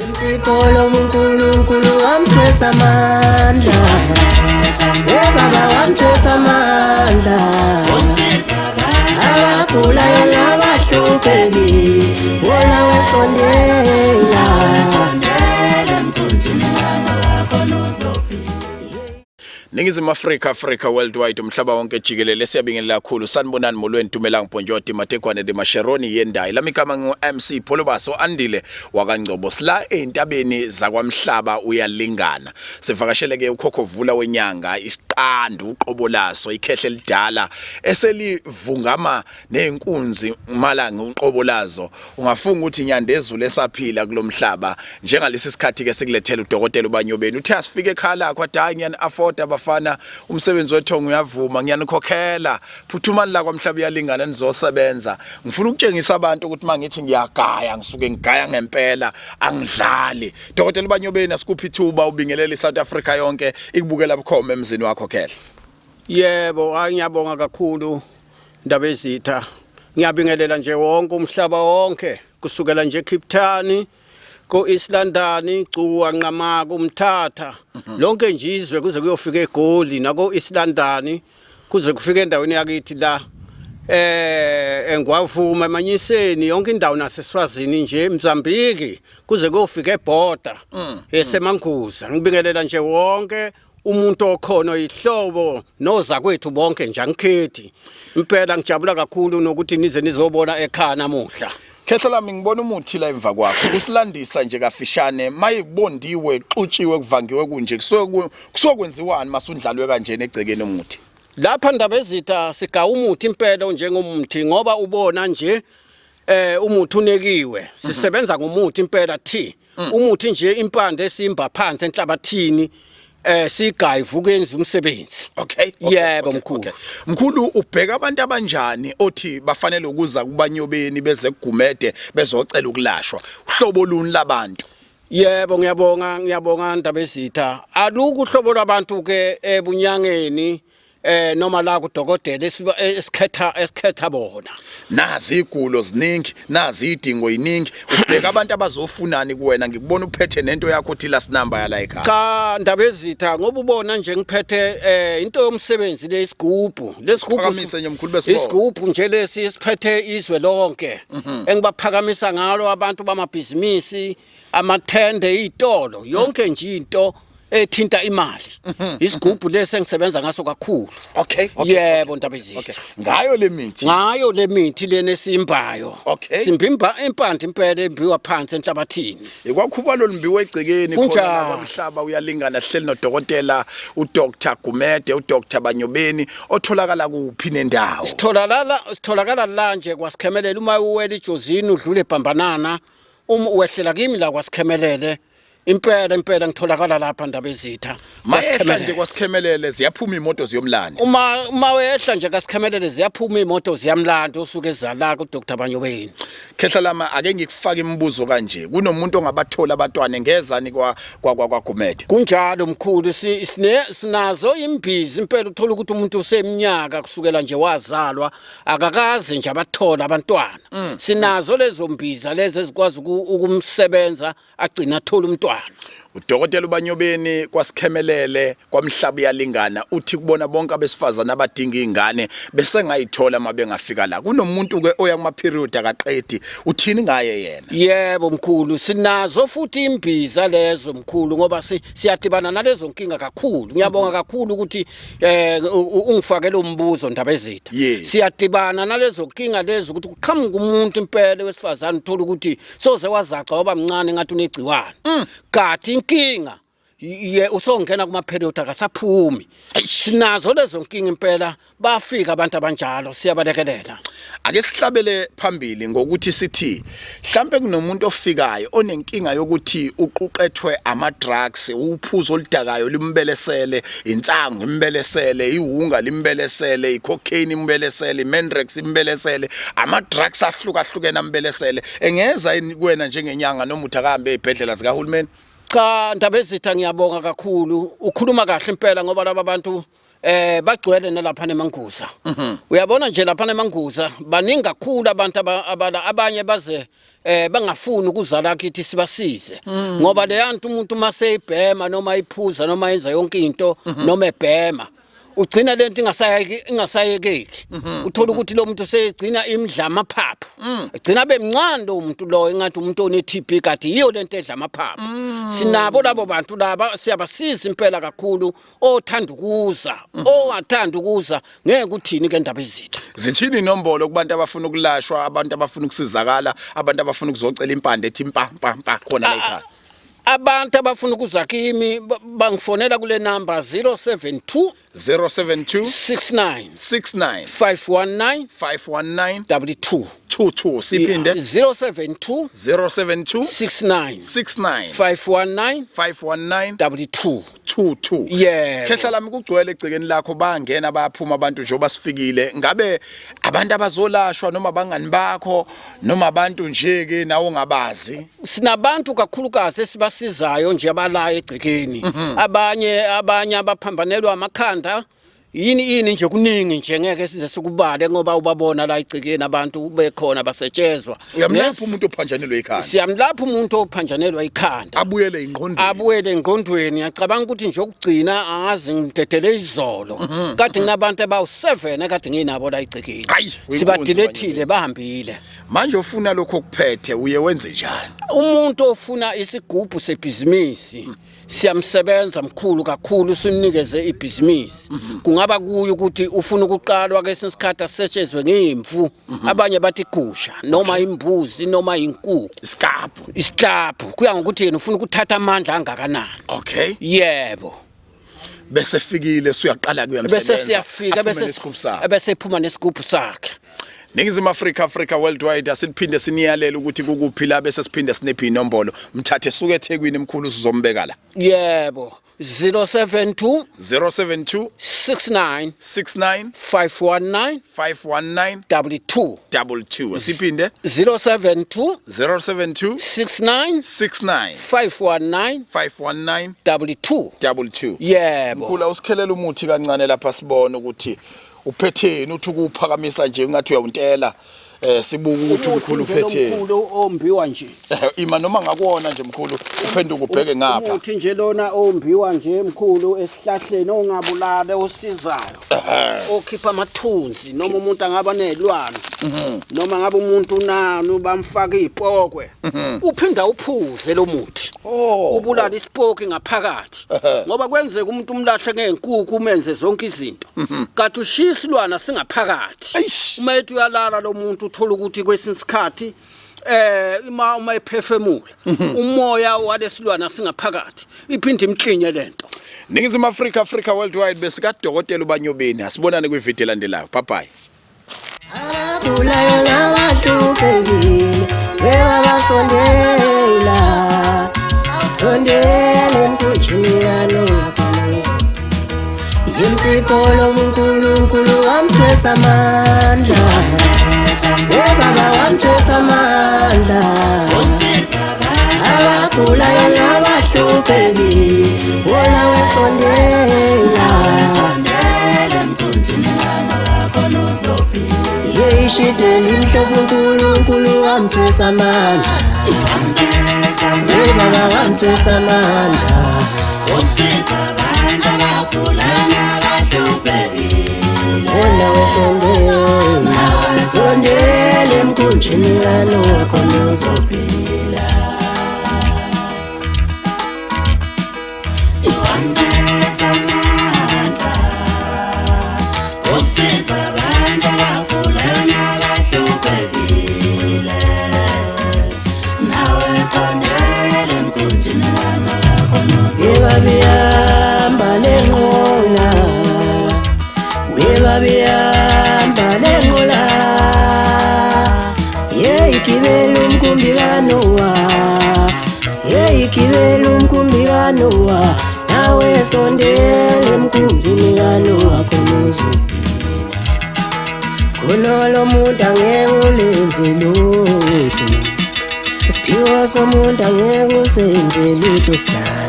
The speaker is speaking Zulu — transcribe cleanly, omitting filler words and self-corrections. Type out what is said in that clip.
Msipolo uNkulunkulu wamthwesa amandla. Eh baba wamthwesa amandla. Abagulayo nabahlupheki wona wesondela. Ningizimu Afrika, Africa worldwide, umhlaba wonke jikelele, siyabingelela kakhulu. Sanibonani, molweni, dumelang, bonjoti, matekwane de masheroni yendayi. Lami igama ngu MC Pholobaso Andile wakaNgcobo. Sila ezintabeni zakwaMhlaba uyalingana. Sivakashele ke ukhokho vula wenyanga, isiqandu uqobo laso, ikhehle elidala eselivungama nezinkunzi malanga uqobo lazo. Ungafunga ukuthi inyandezulu esaphila kulomhlaba. Njengalesi sikhathi ke sikulethela udokotela uBanyobeni. Uthe asifike ekhaya lakho, athi hayi, ngiyani afford abafana, umsebenzi wethongo uyavuma, ngiyanikhokhela, phuthumani la kwaMhlaba uyalingana nizosebenza. Ngifuna ukutshengisa abantu ukuthi mangithi ngiyagaya ngisuke ngigaya ngempela, angidlali. Dokotela uBanyobeni, asikuphi ithuba ubingelela iSouth Africa yonke ikubukela bukhoma emzini wakho khehle. Yebo, hayi, ngiyabonga kakhulu ndaba ezitha. Ngiyabingelela nje wonke umhlaba wonke kusukela nje Cape Town ko East London, Gcuwa, Nqamaka, uMthatha. Lonke nje izwe kuze kuyofika eGoli nako East London kuze kufike endaweni yakithi la eNgwavuma, eManyiseni, yonke indawo naseSwazini nje, Mozambique kuze kuyofika eborder eseManguza. Ngibingelela nje wonke umuntu okhona ihlobo noza kwethu bonke nje, angikhethi impela. Ngijabula kakhulu nokuthi nize nizobona ekhaya namuhla. Khehla lami, ngibona umuthi la emva kwakho. Kusilandisa nje kafishane, maye kubondiwe, xutshiwe, kuvangiwe kunje, kusuke kwenziwani masundlalwe kanjena egcekeni umuthi? Lapha ndaba ezitha sigawa umuthi impela njengomuthi, ngoba ubona nje umuthi unekiwe. Sisebenza ngomuthi impela thi umuthi nje, impande esimba phansi enhlabathini, sigayi vukenza umsebenzi. Yebo, mkhulu. Mkhulu, ubheka abantu abanjani othi bafanele ukuza kubanyobeni beze kugumede bezocela ukulashwa? Uhlobo luni labantu? Yebo, ngiyabonga, ngiyabonga ndaba ezitha. Alukho uhlobo lwabantu ke ebunyangeni noma la kudokotela esikhetha bona. Nazi igulo ziningi, nazi idingo yiningi, ubheka abantu abazofunani kuwena? Ngikubona uphethe nento yakho uthi last number yala ekhaya. Cha, ndaba ezitha, ngoba ubona nje ngiphethe into yomsebenzi le, isigubhu lesigubhu. Phakamise nje mkhulu besibona. Isigubhu nje lesi siphethe izwe lonke engibaphakamisa ngalo abantu bamabhizinisi, amathende, izitolo, yonke nje into ethinta imali. Isigubhu lesi engisebenza ngaso kakhulu. Yebo, ndaba ezitha. Ngayo le mithi? Ngayo le mithi lena esimbayo. Simbimba impande impela embiwa phansi enhlabathini. Ikwakhuba limbiwe egcekeni khona Kunjalo. kwamhlaba uyalingana. Sihleli nodokotela uDr Gumede, uDr Banyobeni, otholakala kuphi nendawo? Sitholakala la nje kwaSikhemelele. Uma uwela iJozini udlule eBhambanana, uma wehlela kimi la kwaSikhemelele, impela impela ngitholakala lapha ndaba ezitha. Mayehla nje kwaSikhemelele ziyaphuma imoto ziyomlanda? Uma wehla nje kaSikhemelele ziyaphuma imoto ziyamlanda osuke ezala ku Dr Banyobeni. Khehla lama, ake ngikufake imibuzo kanje. Kunomuntu ongabathola abatwane ngezani kwa kwa kwa kwaGumede? Kunjalo mkhulu, sinazo imbizi impela. Uthola ukuthi umuntu useminyaka kusukela nje wazalwa akakaze nje abathola abantwana. Sinazo lezo mbiza lezo ezikwazi ukumsebenza agcina athola umntwana. Udokotela uBanyobeni kwaSikhemelele kwamhlaba uyalingana uthi kubona bonke abesifazane abadinga izingane bese ngayithola mabengafika la. Kunomuntu ke oya kuma period akaqedi, uthini ngaye yena? Yebo mkhulu, sinazo futhi imbiza lezo mkhulu, ngoba siyadibana nalezo nkinga kakhulu. Ngiyabonga kakhulu ukuthi ungifakele umbuzo ndaba ezitha. Siyadibana nalezo nkinga lezo ukuthi kuqhamuka umuntu impela wesifazane, uthola ukuthi soze wazaca waba mncane ngathi unegciwane. Kathi inkinga ye usongena kuma period akasaphumi. Sinazo lezo nkinga impela, bafika abantu abanjalo, siyabalekelela. Ake sihlabele phambili ngokuthi sithi mhlambe kunomuntu ofikayo onenkinga yokuthi uquqethwe ama drugs, uphuzo oludakayo limbelesele, insangu imbelesele, iwunga limbelesele, icocaine imbelesele, imandrax imbelesele, ama drugs ahlukahlukene ambelesele, engeza yini kuwena njengenyanga noma uthi akahambe ezibhedlela zikahulumeni? Cha ndaba ezitha, ngiyabonga kakhulu. Ukhuluma kahle impela, ngoba laba bantu bagcwele nalapha neManguza. Uyabona nje lapha neManguza baningi kakhulu abantu abanye baze Bangafuni ukuzala kithi sibasize ngoba leyanto umuntu uma seyibhema noma iphuza noma yenza yonke into noma ebhema ugcina lento ingasayeki ingasayekeki. Uthola ukuthi lo muntu seyigcina imdla amaphaphu, gcina bemncane lo muntu lo, engathi umuntu one TB, kade yiyo lento edla amaphaphu. Sinabo labo bantu laba, siyabasiza impela kakhulu. Othanda ukuza, ongathanda ukuza, ngeke uthini ke, ndaba ezitha. Zithini inombolo kubantu abafuna ukulashwa, abantu abafuna ukusizakala, abantu abafuna ukuzocela impande ethi mpa mpa mpa khona la ekhaya? Abantu abafuna ukuza kimi bangifonela kule number 072 072 69 69 519 519 22. 22. Siphinde. 072 072 69 69 519 519 22. 22. Yebo. Khehla lami, kugcwele egcekeni lakho, bangena bayaphuma abantu njengoba sifikile. Ngabe abantu abazolashwa noma abangani bakho noma abantu nje ke nawe ongabazi? Sinabantu kakhulukazi esibasizayo nje abalayo egcekeni, abanye abaphambanelwa amakhanda, yini yini nje, kuningi nje, ngeke size sikubale ngoba ubabona la egcekeni abantu bekhona basetshezwa. Uyamlapha umuntu ophanjanelwe ikhanda? Siyamlapha umuntu ophanjanelwa ikhanda. Abuyele ingqondweni. Abuyele engqondweni. Ngiyacabanga ukuthi nje okugcina angazi ngidedele izolo, kade nginabantu abawu-7 ekade nginabo la egcekeni. Hayi, uyinkunzi. Sibadilethile, bahambile. Manje ufuna lokho okuphethe, uye wenze njani? Umuntu ofuna isigubhu sebhizinisi siyamsebenza mkhulu kakhulu, simnikeze ibhizinisi. Kungaba kuyo ukuthi ufuna ukuqalwa kesinye isikhathi asetshezwe ngemvu, abanye bathi igusha noma imbuzi noma inkukhu. Isikaphu. Isiklabhu, kuya ngokuthi yena ufuna ukuthatha amandla angakanani. Yebo. Bese fikile, suyaqala Bese kuyamsebenza. siyafika Aphume bese nesigubhu sakhe. Bese ephuma nesigubhu sakhe. Ningizimu Afrika, Africa Worldwide, asiphinde siniyalela ukuthi kukuphi la, bese siphinde sinephi inombolo. Mthathe suke eThekwini mkhulu, sizombeka la. Yebo, 072 072 69 69 519 519 22. 22. Siphinde. 072 072 69 69 519 519 22. 22. Yebo. Mkhulu, usikhelela umuthi kancane lapha sibone ukuthi uphetheni, uthi ukuphakamisa nje ungathi uyawuntela, sibuka ukuthi umkhulu uphetheni. Omkhulu ombiwa nje. Ima noma ngakuwona nje mkhulu, uphenduke ubheke ngapha. Umuthi nje lona ombiwa nje mkhulu esihlahleni, ongabulala, osizayo, okhipha amathunzi, noma umuntu angaba nezilwane, noma ngabe umuntu unani bamfaka izipokwe, uphinda uphuze lo muthi. Ubulala isipoki ngaphakathi, ngoba kwenzeka umuntu umlahle ngezinkukhu, umenze zonke izinto, kanti ushiya isilwana singaphakathi. Eish. Uma ethi uyalala lo muntu, uthola ukuthi kwesinye isikhathi uma ephefemula umoya walesilwana singaphakathi, iphinde imklinye lento. Ningizimu Afrika, Africa Worldwide, besikadokotela uBanyobeni. Asibonane kwivideo elandelayo. Bye bye. Abagulayo nabahluphekile bebabasondela, sondela emkhunjini kaNowa. Yimsipolo uNkulunkulu wamthwesa amandla, webaba wamthwesa amandla. Abagulayo nabahluphekile, wona wesondela. Yeyishide limhlophe, uNkulunkulu wamthwesa amandla, webaba wamthwesa amandla. Usiza abantu abagula nabahluphekile. Wona wesondela, sondela emkhunjini kaNowa khona uzophila. Wamthwesa amandla. Usiza abantu abagula nabahluphekile. Nawe sondela emkhunjini kaNowa khona uzophila. Webabihamba lenqola, webabihamba lenqola, yeyigibela umkhumbi kaNowa, yeyigibela umkhumbi kaNowa. Nawe sondela emkhunjini kaNowa khona uzophila. Khona lo muntu angeke ulenze lutho, isiphiwo somuntu angeke usenze lutho sidala.